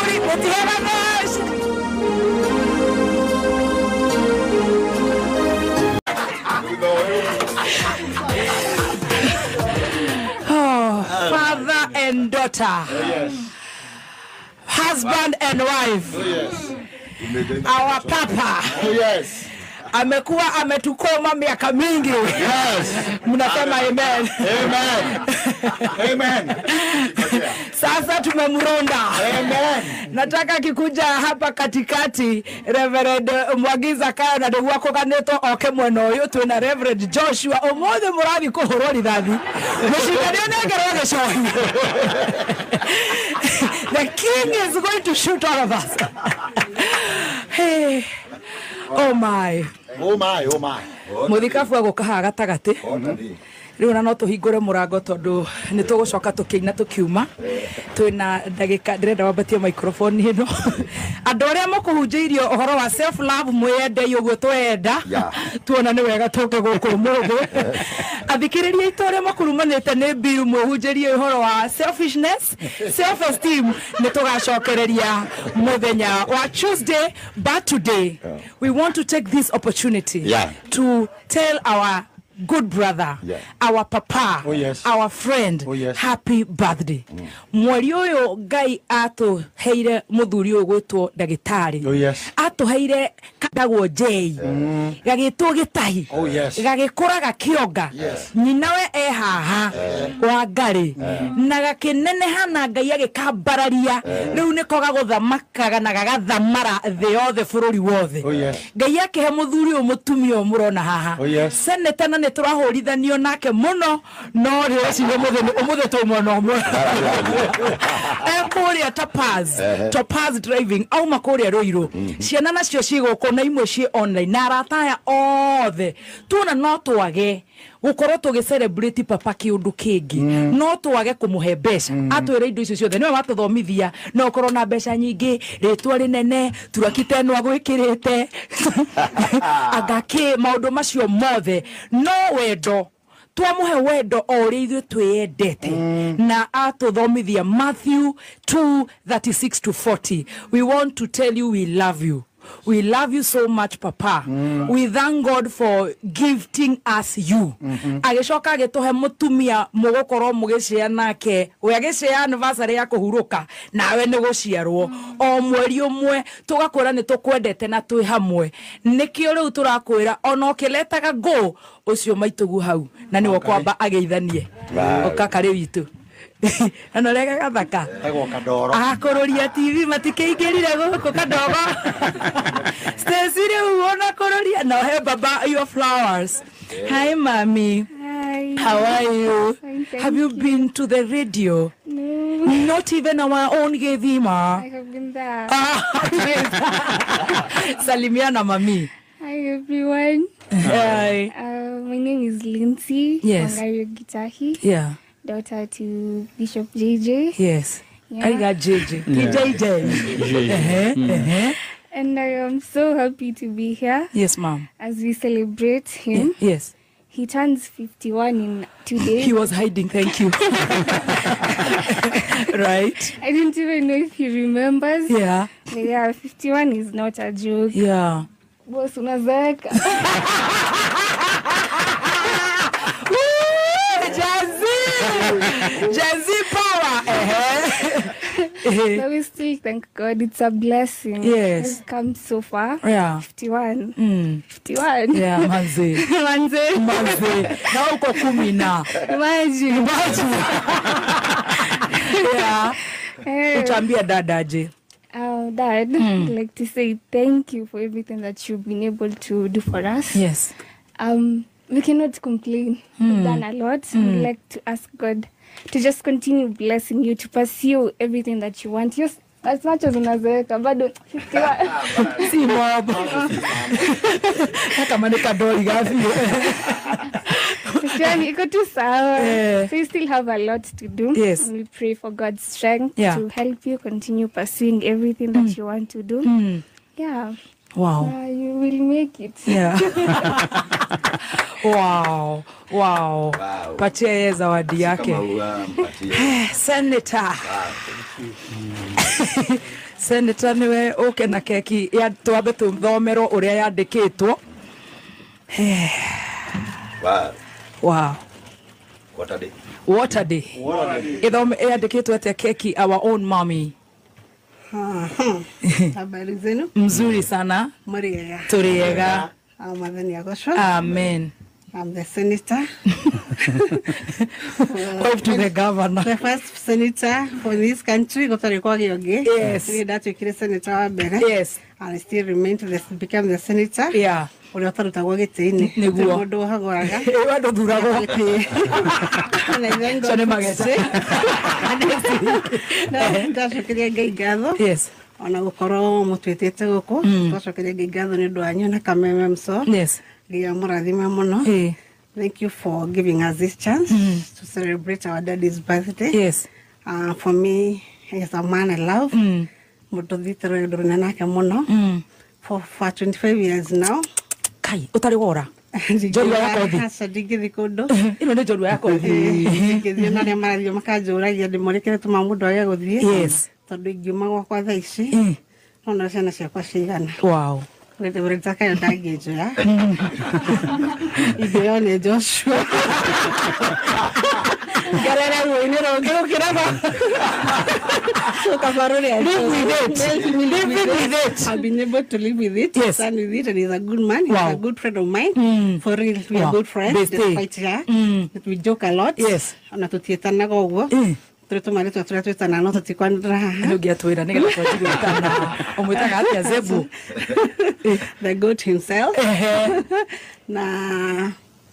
Athuri mutiherane. Oh, father and daughter. Oh, yes. Husband and wife. Oh, yes. Our papa. Oh, yes. Amekuwa ametukoma miaka mingi. Yes. Mnasema amen. Amen. Amen. Sasa tumemronda. Amen. Nataka kikuja hapa katikati Reverend Mwagiza Kayo na ndugu wako kaneto oke mwena uyu twina Reverend Joshua umuthi murathi kuhurwo rithathi. Mucindani onengerwo gicohi. The king is going to shoot all of us. Hey. Oh my. Oh my, oh my. Muthikabu aguka haha gatagati. Riu na no tuhingure murango tondu ni tugucoka tukiina tukiuma. Twina ndagika ndirenda wambatie microphone ino. Andu aria mukuhunjiirio uhoro wa self love mwiyende uguo twenda. Tuona ni wega tuke guku umuthi. Athikiriria itu aria makurumanite ni mbiru mwihunjirie uhoro wa selfishness, self esteem ni tugacokereria muthenya wa Tuesday, but today we want to take this opportunity to tell our good brother, our papa, oh, yes, our friend, oh, yes, happy birthday. Mweri uyu Ngai atuheire muthuri uyu gwitwo ndagitari. Oh, yes. Atuheire katagwo J. Gagitwo gitahi. Oh, yes. Gagikura gakionga. Yes. Nyina we e haha wa ngari. Na gakineneha na Ngai agikambararia. Riu niko gaguthamakaga na gagathamara thi yothe bururi wothe. Oh, yes. Ngai akihe muthuri uyu mutumia uyu murona haha. Oh, yes. Senator na niturahurithanio nake muno no rĩciria umuthi tũ mwena ũmwe. Kuria Topaz, Topaz driving auma kuria Ruiru. Ciana nacio ci gũkũ na imwe ci online na arata aya othe tuona no twage gukorwo tugi celebrate papa kiundu kingi no twage kumuhe mbeca atwire indo icio ciothe niwe watuthomithia no ukorwo na mbeca nyingi ritwa rinene turakite no agwikirite agaki maundu macio mothe no wendo twamuhe wendo o ũrĩa ithuĩ twĩyendete na atũthomithia Matthew 2:36 to 40. We want to tell you we love you. We love you so much, Papa. We thank God for gifting us you. Agĩcoka agĩtũhe mũtumia mũgũkorwo mũgĩcĩa nake we agĩcĩa anniversary ya kũhurũka nawe nĩ gũciarwo o mweri ũmwe tũgakwĩra nĩ tũkwendete na twĩ hamwe nĩkĩo rĩu tũrakwĩra ona ũkĩletaga go ũcio maitũgu hau na nĩwe kwamba ageithanie ũkakarĩ witũ. Ano rega gathaka akũrũria TV matikĩingĩrire gũkũ kadogo. Stacy rĩu ona kũrũria no he baba your flowers. Hi mommy. Hi. How are you? Fine, thank Have you been to the radio? No. Not even our own Githima. I have been there. Salimiana mami. Hi everyone. Hi. My name is Lindsay. Yes. Wangario Gitahi. Yeah. Daughter to Bishop JJ. Yes. Yeah. I got JJ. Yeah. JJ. And I am so happy to be here. Yes, ma'am. As we celebrate him. Yes. He turns 51 in 2 days. He was hiding, thank you. Right? I didn't even know if he remembers. Yeah. But yeah, 51 is not a joke. Yeah. Boss unazeeka. Gen Z power. But we still thank God. It's a blessing. Yes. We've come so far. Yeah. 51. 51. Yeah, manze. Manze. Manze. Na uko kumi na. Imagine. Imagine. Yeah. Utaambia dada aje? Dad, I'd like to say thank you for everything that you've been able to do for us. Yes. We cannot complain. We've done a lot. We'd like to ask God to just continue blessing you, to pursue everything that you want. Yes, as much as unazeeka bado 51. Si mob. Kama ni kadoli gafi. Iko tu sawa. So you still have a lot to do. Yes. And we pray for God's strength to help you continue pursuing everything that you want to do. Yeah. Wow. You will make it. Yeah. Wow. Wow. Wow. Patia yeye zawadi yake. Mpatie. Senator. Wow. Senator niwe uke na keki ya twambe tuthomerwo uria yandikitwo. Wow. Wow. What a day. What a day. What a day. Ithome yandikitwo atia keki our own mommy? Habari zenu? Mzuri sana. Muriega. Turiega. Amen. I'm the senator. Wife to the governor. The first senator for this country. Yes. Yes. And I still remain to become the senator. Yeah. Yes. Ona gukorwo mutwitite guku twacokeria Ngai ngatho ni undu wanyu na kameme mso. Yes. Ngai amurathime muno. Thank you for giving us this chance to celebrate our daddy's birthday. Yes. For me, he's a man I love. Mundu thiite rwendo runene nake muno. For 25 years now. Kai utari wora. Njorua ya kothi. Aca ndingĩthiĩ kũndũ. Ĩno nĩ njorua ya kothi. Ndingĩthiĩ na arĩa marathiĩ makanjũragia ndĩmorie kĩrĩa tũmaga mũndũ age gũthiĩ. Yes. Tondu ingiuma gwakwa thaa ici no na ciana ciakwa cigana. Wow. Ũrĩtakayo ndangĩnjoya. Ingĩoywo nĩ Joshua. Ngerere ruo-inĩ rũngĩ gũkĩra Live with it. Live with it. I've been able to live with it. Yes. Stand with it, and he's a good man. He's wow. a good friend of mine. For real, we are good friends. Despite her, we joke a lot. Yes. Ona tutietanaga ũguo. Tũrĩ tũmarĩtwa tũrĩa twĩtanaga no tũtikwanĩrĩra haha. Nĩ ũngĩatwĩra nĩgetha twanjie gwĩtana. Ũmwĩtaga atĩa Zebu? The goat himself. Na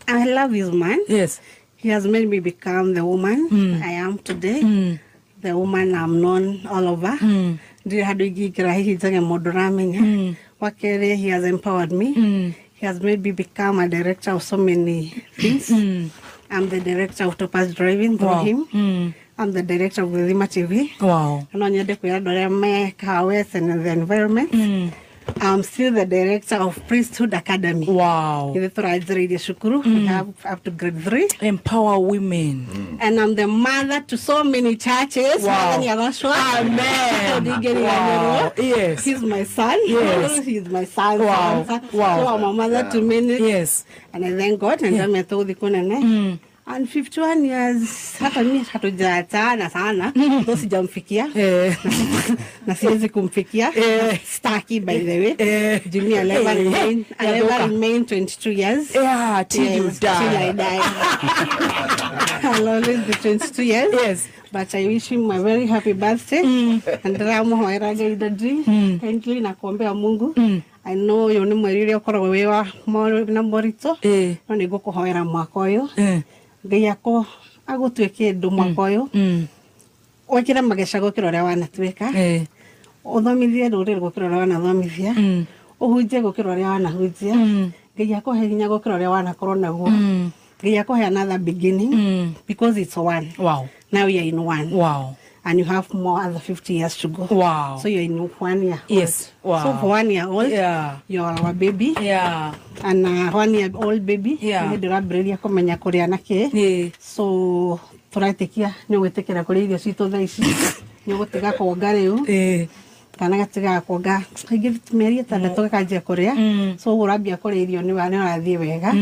I love this man. Yes. He has made me become the woman I am today. The woman I'm known all over. Ndirĩ handũ ingĩingĩra hihi njage mũndũ ũramenya. Wa kerĩ, he has empowered me. He has made me become a director of so many things. I'm the director of Topaz Driving through him. I'm the director of Githima TV. Wow. No nyende kwĩra andũ arĩa me Kahawa and the environment. I'm still the director of Priesthood Academy. Wow. Ithe tũranjĩrĩirie cukuru. We have up to grade 3. Empower women. And I'm the mother to so many churches. Wow. Amen. Wow. Yes. He's my son. Yes. He's my son. Wow. Son. Wow. So I'm a mother to many. Yes. And I thank God. And I'm a And 51 years, hata mimi hatujaachana sana, ndo sijamfikia. Na siwezi kumfikia. Staki, by the way. Jimmy, I never remain 22 years. Yeah, till you die. Till I die. I'll always be 22 years. Yes. But I wish him a very happy birthday. And ndĩramũhoera Ngai daddy. Kindly na kuombea Mungu. I know ũyũ nĩ mweri ũrĩa ũkoragwo wĩ wa na moritũ. No nĩ ngũkũhoera mwaka ũyũ. Ngai akå agũtue kĩndũ mwaka ũyũ wekĩre mageca gũkĩra ũrĩa wanatuĩka, ũthomithie rũrĩrĩ gũkĩra ũrĩa wanathomithia, ũhunjie gũkĩra ũrĩa wanahunjia. Ngai akũhe hinya gũkĩra ũrĩa wanakorwo naguo. Ngai akũhe another beginning because it's one. Wow. Now you're in one. Wow. And you have more other 50 years to go. Wow. So you're in 1 year old. Yes. Wow. So for 1 year old, yeah, you're our baby. Yeah. And 1 year old baby. Yeah. Nĩ ndĩrambĩrĩria kũmenya kũrĩa na kĩ. Yeah. So tũretĩkia nĩ ũgwĩtĩkĩra kũrĩa irio citũ thaa ici. Nĩ ũgũtiga kuonga rĩu. Kana gatigaga kuonga kaingĩ mĩeri ĩtandatũ gakanjia kũrĩa. So ũguo ũrambia kũrĩa irio nĩ ũrathiĩ wega.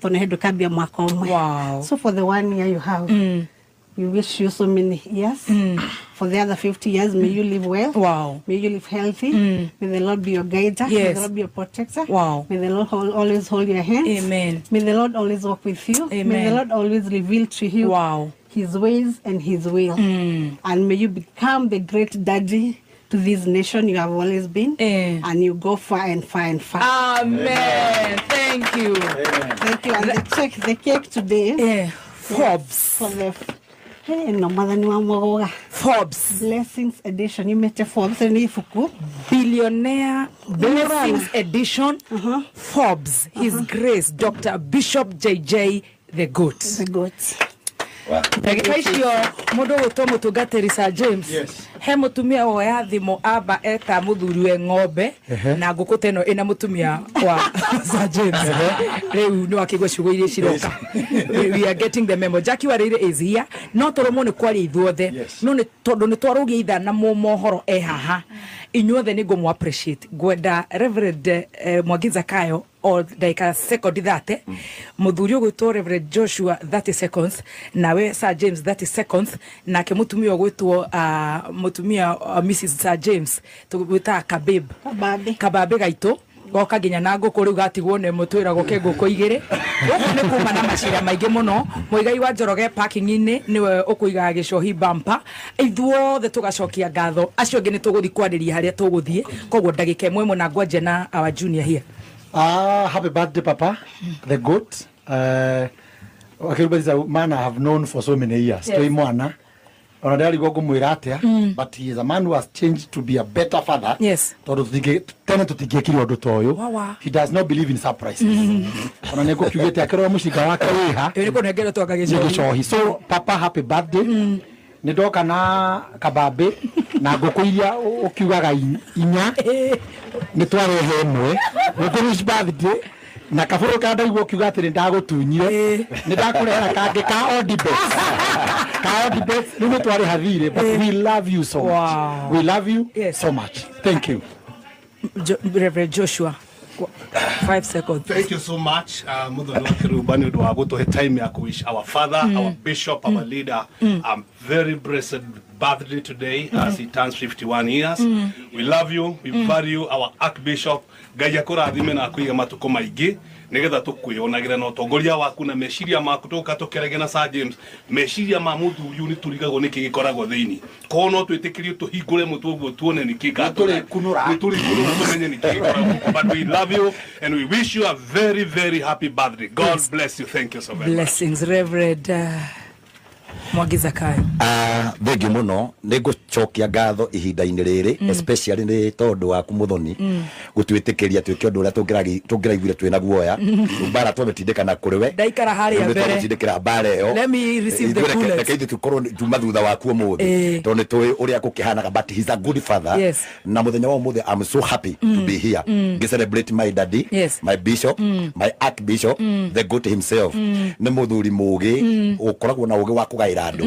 Tondũ nĩ hĩndĩ ũkambia mwaka ũmwe. Wow. So for the 1 year you have, we wish you so many years. For the other 50 years, may you live well. Wow. May you live healthy. May the Lord be your guide. Yes. May the Lord be your protector. Wow. May the Lord always hold your hands. Amen. May the Lord always walk with you. Amen. May the Lord always reveal to you wow, his ways and his will. And may you become the great daddy to this nation you have always been. And you go far and far and far. Amen. Amen. Thank you. Amen. Thank you. And the cake today. Forbes. For the no mwathani wa Mwagoga. Forbes Blessings Edition imete Forbes ni ibuku Billionaire Blessings Edition. Forbes, His Grace Dr. Bishop JJ the Goat. The Goat. Ndagĩka icio mũndũ ũgwĩtwo mũtungatĩri Sir James he mũtumia woya thimũ amba eta mũthuri we ng'ombe na ngũkũ ta ĩno ĩna mũtumia wa Sir James. Rĩu nĩ wakĩigua ciugo iria ciroka. We are getting the memo. Jackie Wareire is here. No tũrũmwo nĩ kwaria ithuothe, no nĩ tondũ nĩ twarũgia ithaa na mohoro e haha inyuothe nĩ ngũmũ appreciate. Ngwenda Reverend Mwangi Zakayo o ndagĩka sekondi 30, mũthuri ũgwĩtwo Reverend Joshua 30 seconds, nawe Sir James 30 seconds, nake mũtumia ũgwĩtwo mũtumia Mrs Sir James tũgwĩtaga Kabib Kababe gaitũ goka nginya na ngũkũ rĩu gatigwo nĩ mũtwĩragwo ke ngũkũ igĩrĩ. Gũkũ nĩ kuma na macira maingĩ mũno. Mũigai wa Njoroge parking-inĩ nĩwe ũkũigaga gĩcohi bumper. Ithuothe tũgacokia ngatho, acio angĩ nĩ tũgũthiĩ kwarĩria harĩa tũgũthiĩ. Koguo ndagĩka ĩmwe ĩmwe na ngwanja na our junior here. Happy birthday, Papa, the goat. Akiruba is a man I have known for so many years. Yes. Toi mwana. Ona ndari ngũmwĩra atĩa, but he is a man who has changed to be a better father. Yes. Tondũ tene tũtingĩekire ũndũ ta ũyũ. He does not believe in surprises. Ona nĩ ngũkiugĩte akĩrora mũcinga wake wĩha. Ĩĩ nĩ kũnengerwo twanga gĩcohi. So Papa, happy birthday. Nĩ ndoka na kababe na ngũkũ iria ũkiugaga inya nĩ twarehe ĩmwe. Ngũkũ wish birthday na kabũrũ ka ndaigua ũkiuga atĩ nĩ ndagũtunyire nĩ ndakũrehera kangĩ ka Odibet. Ka Odibet rĩu nĩ twarĩha thirĩ, but we love you so much. We love you so much. Thank you. Reverend Joshua, 5 seconds. Thank you so much, Muthoni wa Kiruba, nĩ ũndũ wa gũtũhe time ya kũ-wish our father, our bishop, our leader a very blessed birthday today as he turns 51 years. We love you, we value our archbishop. Ngai akũrathime na akũige matukũ maingĩ nĩgetha tũkwĩonagĩra na ũtongoria waku na meciria maku tũka tũkerege na Sir James. Meciria ma mũthuri ũyũ nĩ tũrigagwo nĩkĩ gĩkoragwo thĩinĩ. Koguo no twĩtĩkĩrio tũhingũre mũtwe ũguo tuone nĩkĩ nĩtũrĩkunũra tũmenye nĩkĩ gĩkoragwo. But we love you and we wish you a very, very happy birthday. God bless you. Thank you so very much. Blessings, Reverend Mwangi Zakayo. Thengiũ mũno. Nĩ ngũcokia ngatho ihinda-inĩ rĩrĩ, especially nĩ tondũ waku Muthoni gũtwĩtĩkĩria twĩke ũndũ ũrĩa tũngĩraiguire twĩna guoya. Mbara twamĩtindĩka kũrĩ we. Ndaikara harĩa mbere. Twamĩtindĩkĩra mbara ĩyo. Let me receive the bullets. Reke ithuĩ tũkorwo tuma thutha waku ũmũthĩ tondũ nĩ tũĩ ũrĩa gũkĩhanaga, but he's a good father. Yes. Na mũthenya wa ũmũthĩ I'm so happy to be here ngĩ celebrate my daddy, my bishop, my archbishop, the goat himself. Nĩ mũthuri mũũgĩ ũkoragwo na ũũgĩ wa kũgaĩra andũ.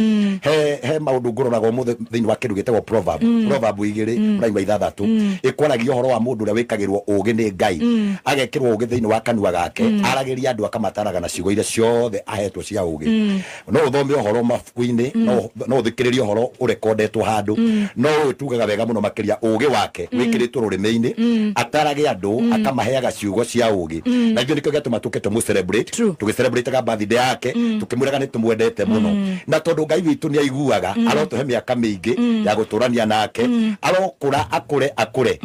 He maũndũ ngũroraga ũmũthĩ thĩinĩ wa kĩndũ gĩtagwo proverb. Proverb 2 mũraima 6 ĩkwaragia ũhoro wa mũndũ ũrĩa wĩkagĩrwo ũũgĩ nĩ Ngai, agekĩrwo ũũgĩ thĩinĩ wa kanua gake, aragĩria andũ akamataraga na ciugo iria ciothe ahetwo cia ũũgĩ. No ũthome ũhoro mabuku-inĩ, no ũthikĩrĩrie ũhoro ũrekondetwo handũ, no ũyũ tugaga wega mũno makĩria ũũgĩ wake wĩkĩrĩtwo rũrĩmĩ-inĩ, atarage andũ akamaheaga ciugo cia ũũgĩ. Na ithuĩ nĩkĩo gĩatũma tũke tũmũ celebrate, tũgĩcelebrate birthday yake, tũkĩmwĩraga nĩ tũmwendete mũno. Na tondũ Ngai witũ nĩ aiguaga, arotũhe mĩaka mĩingĩ ya gũtũrania nake, arokũra akũre akũre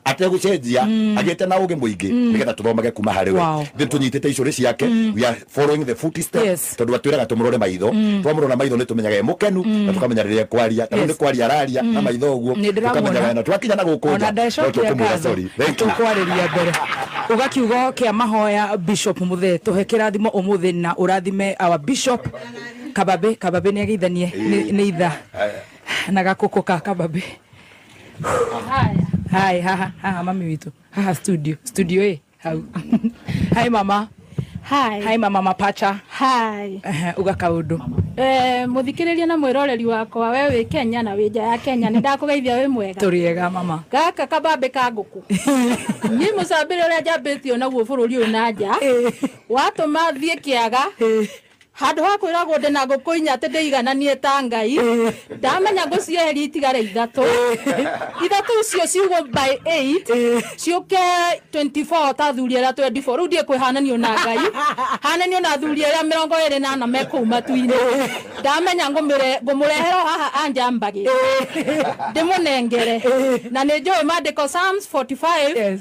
ategũcenjia agĩte na ũũgĩ mũingĩ nĩgetha tũthomage kuma harĩ we. Ithuĩ tũnyitĩte icũrĩ ciake, we are following the footsteps, tondũ atwĩraga tũmũrore maitho. Twamũrora maitho nĩ tũmenyaga e mũkenu na tũkamenya rĩrĩa ekwaria, na rĩu nĩ kwaria araria na maitho ũguo tũkamenya wena twakinya na gũkũ nja no tũkũmwĩra sorry. Thank you. Tũkwarĩria mbere uga kiugo kĩa mahoya Bishop Muthee, tũhe kĩrathimo ũmũthĩ na ũrathime our bishop Kababe. Kababe nĩ ageithanie nĩ itha na gakũkũ ka Kababe. Hai, haha, haha mami witu. Haha studio. Studio A. Hau. Hi mama. Hi. Hi mama mapacha. Hi. Uga kaundu. Muthikiriria na mwiroreri wakwa we wi Kenya na wi nja ya Kenya ni ndakugeithia wi mwega. Turiega mama. Gaka kabambe ka nguku. Ni mucambire uria njambitio naguo bururi uyu na nja. Watuma thie kiaga. Handũ ha kwĩragwo ndĩ na ngũkũ inya atĩ ndĩigananie ta Ngai, ndamenya ngũcieheria itigare ithatũ. Ithatũ icio ciugwo by 8 ciũke 24 ta athuri arĩa 24. Rĩu ndiĩ kwĩhananio na Ngai, hananio na athuri arĩa 24 me kũu matu-inĩ. Ndamenya ngũmũrehera haha anjambagĩ ndĩmũnengere. Na nĩ njũĩ maandĩko Psalms 45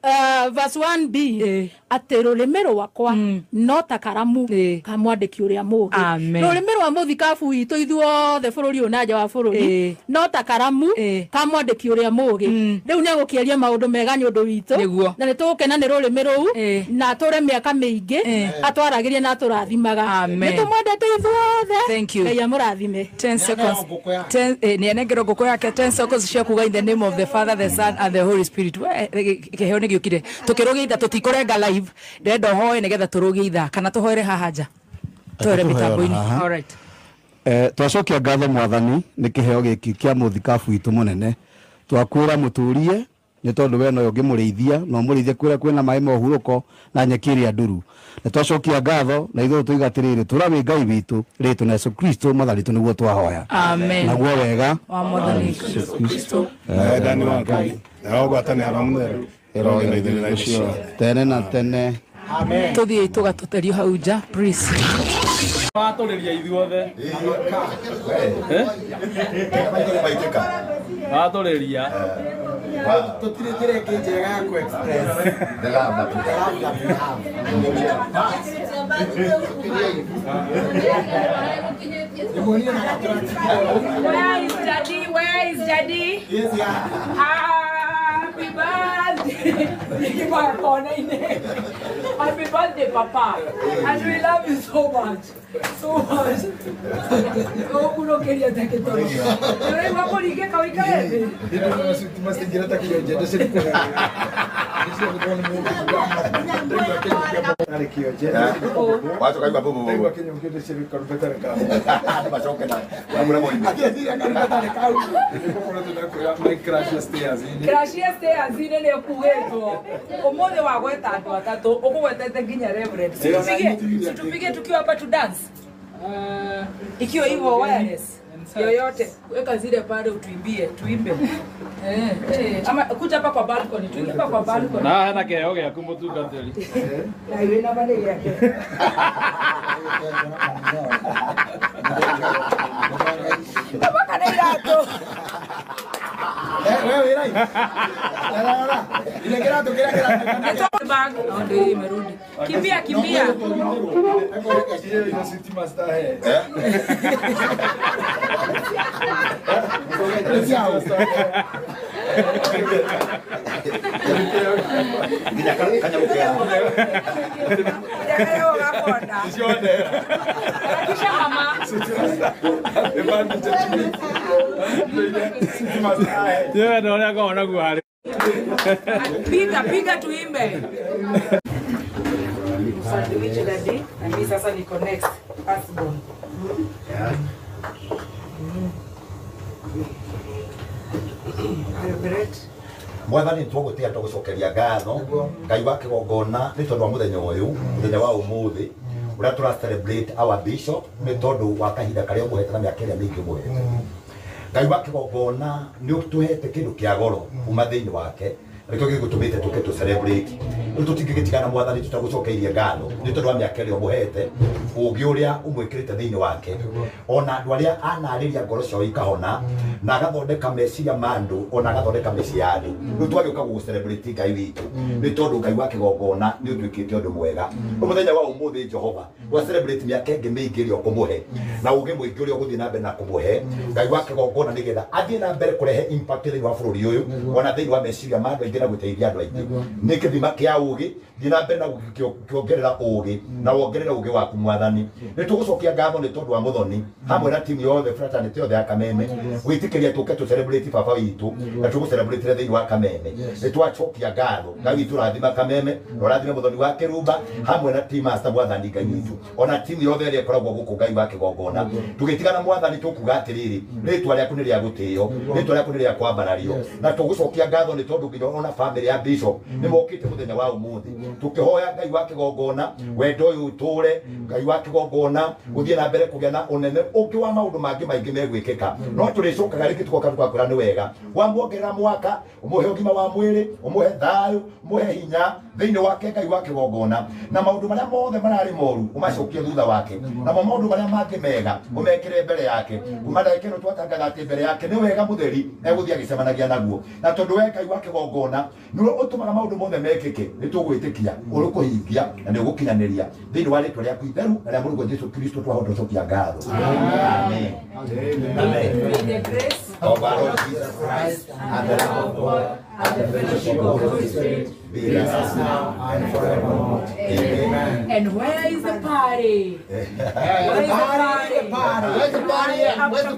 Verse 1b atĩ rũrĩmĩ rwakwa no ta karamu ka mwandĩki ũrĩa mũũgĩ. Rũrĩmĩ rwa mũthikabu witũ ithuothe bũrũri ũyũ na nja wa bũrũri no ta karamu ka mwandĩki ũrĩa mũũgĩ. Rĩu nĩ egũkĩaria maũndũ mega nĩ ũndũ witũ na nĩ tũgũkena nĩ rũrĩmĩ rũu na atũre mĩaka mĩingĩ atwaragĩrie na atũrathimaga. Nĩ tũmwendete ithuothe. Ngai amũrathime. 10 seconds. 10 nĩ anengerwo ngũkũ yake 10 seconds cia kuga in the name of the Father, the Son and the Holy Spirit. Kĩheo nĩ gĩũkire. Tũkĩrũgia ithaa tũtikũrenga live. Ndĩrenda ũhoe nĩgetha tũrũgie ithaa kana tũhoere haha nja. Tũhoere mĩtambo-inĩ. All right. Twacokia ngatho mwathani nĩ kĩheo gĩkĩ kĩa mũthikabu witũ mũnene. Twakwĩra mũtũrie nĩ tondũ we nowe ũngĩmũrĩithia na ũmũrĩithie kũrĩa kwĩna maĩ ma ũhurũko na nyeki ĩrĩa nduru. Na twacokia ngatho na ithuĩ tũiga atĩrĩrĩ tũra wĩ Ngai witũ rĩtũ na Yesu Kristo mwathani witũ nĩguo twahoya. Amen. Naguo wega wa mwathani Yesu Kristo wendani wa Ngai na ũgwatanĩro wa Mũtheru tene na tene. Amen. Tuthiĩ tũgatũterio hau nja please. Watũrĩria ithuothe. Watũrĩria. Tũtirĩ njĩra ĩngĩ njega ya kũ express the love that we have. Where is Daddy? Where is Daddy? Yes, yeah. Happy birthday. Happy birthday, Papa. And we love you so much. So much. No quería que todo. Pero igual por qué Situpige tukiwa hapa tu dance. Ikiwa hivyo wireless yoyote weka zile pale utuimbie tuimbe. Ama kuja hapa kwa balcony, tuingie hapa kwa balcony. Na hena keheo gĩaku mũtungatĩri. Na iwe na bale yake. Kama kana irato. Wewe ira. La. Ile kirato kira kira. Bag ndio imerudi. Kimbia kimbia. Piga piga tuimbe. Sandwich daddy, na mimi sasa niko next firstborn. Yeah. Mwathani twagũtĩa tũgũcokeria ngatho Ngai wa kĩgongona nĩ tondũ wa mũthenya ũyũ mũthenya wa ũmũthĩ ũrĩa tũra celebrate our bishop nĩ tondũ wa kahinda karĩa ũmũhete na mĩaka ĩrĩa mĩingĩ ũmũhete. Ngai wa kĩgongona nĩ ũtũhete kĩndũ kĩa goro kuma thĩinĩ wake nĩkĩo gĩgũtũmĩte tũke tũ celebrate. Rĩu tũtingĩgĩtigana mwathani tũtagũcokeirie ngatho nĩ tondũ wa mĩaka ĩrĩa ũmũhete ũũgĩ ũrĩa ũmwĩkĩrĩte thĩinĩ wake ona andũ arĩa anarĩria ngoro ciao ikahona na agathondeka meciria ma andũ ona agathondeka mĩciĩ ya andũ. Rĩu twagĩũka gũgũ celebrate Ngai witũ nĩ tondũ Ngai wa kĩgongona nĩ ũtuĩkĩte ũndũ mwega. Mũthenya wa ũmũthĩ Jehova twa celebrate mĩaka ĩngĩ mĩingĩ ĩrĩa ũkũmũhe na ũũgĩ mũingĩ ũrĩa ũgũthiĩ na mbere na kũmũhe Ngai wa kĩgongona nĩgetha athiĩ na mbere kũrehe impact thĩinĩ wa bũrũri ũyũ ona thĩinĩ wa meciria ma andũ aingĩ na gũteithia andũ aingĩ. Nĩ kĩthima kĩa ũũgĩ thiĩ na mbere na kuongerera ũũgĩ na wongerere ũũgĩ waku mwathani. Nĩ tũgũcokia ngatho nĩ tondũ wa mũthoni hamwe na timu yothe fraternity yothe ya Kameme gwĩtĩkĩria tũke tũ celebrate baba witũ na tũgũ celebrate thĩinĩ wa Kameme. Nĩ twacokia ngatho Ngai witũ rathima Kameme na ũrathime mũthoni wa Kĩrumba hamwe na team master mwathani Ngai witũ ona timu yothe ĩrĩa ĩkoragwo gũkũ Ngai wa kĩgongona. Tũgĩtigana mwathani tũkuga atĩrĩrĩ rĩtwa rĩaku nĩ rĩa gũtĩo rĩtwa rĩaku nĩ rĩa kwambarario na tũgũcokia ngatho nĩ tondũ nginya ona family ya bishop nĩ mokĩte mũthenya wa ũmũthĩ tũkĩhoya Ngai wa kĩgongona wendo ũyũ ũtũre Ngai wa kĩgongona gũthiĩ na mbere kũgĩa na ũnene ũngĩ wa maũndũ mangĩ maingĩ megwĩkĩka no tũrĩcokaga rĩngĩ tũgoka tũgakwĩra nĩ wega wamuongerera mwaka ũmũhe ũgima wa mwĩrĩ ũmũhe thayũ ũmũhe hinya thĩinĩ wake Ngai wa kĩgongona na maũndũ marĩa mothe mararĩ moru ũmacokie thutha wake namo maũndũ marĩa mangĩ mega ũmekĩre mbere yake kuma ndagĩka ĩno twatangatha atĩ mbere yake nĩ wega mũtheri egũthiĩ agĩcemanagia naguo na tondũ we Ngai wa kĩgongona mwana nĩwe ũtũmaga maũndũ mothe mekĩke. Nĩ tũgwĩtĩkia ũrĩkũhingia na nĩ ũgũkinyanĩria thĩinĩ wa rĩtwa rĩaku itheru na rĩa Mũrũguo Jesu Kristo twahota gũcokia ngatho. Amen. Amen. May the grace of our Lord Jesus Christ and the love of God and the fellowship of the Holy Spirit be with us now and forevermore. Amen. And where is the party? Where's the party? Where's the party? Where's the